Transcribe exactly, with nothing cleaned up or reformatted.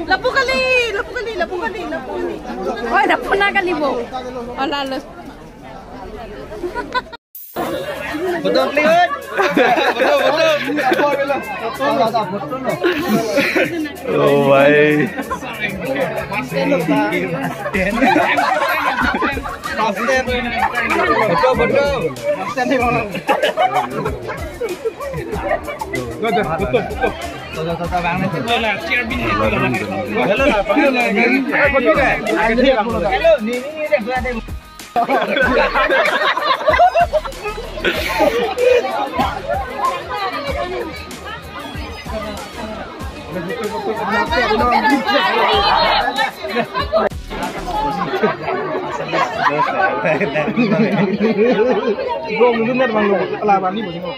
Lapu kali, lapu kali, lapu kali, lapu kali. Oi, lapu na kali bo. Ala, ala. Betul, betul. Betul, betul. Oh, bhai. Betul, betul. Hello, hello, hello, hello. Bro, dulu ner bang lo, pelaban ni bang lo.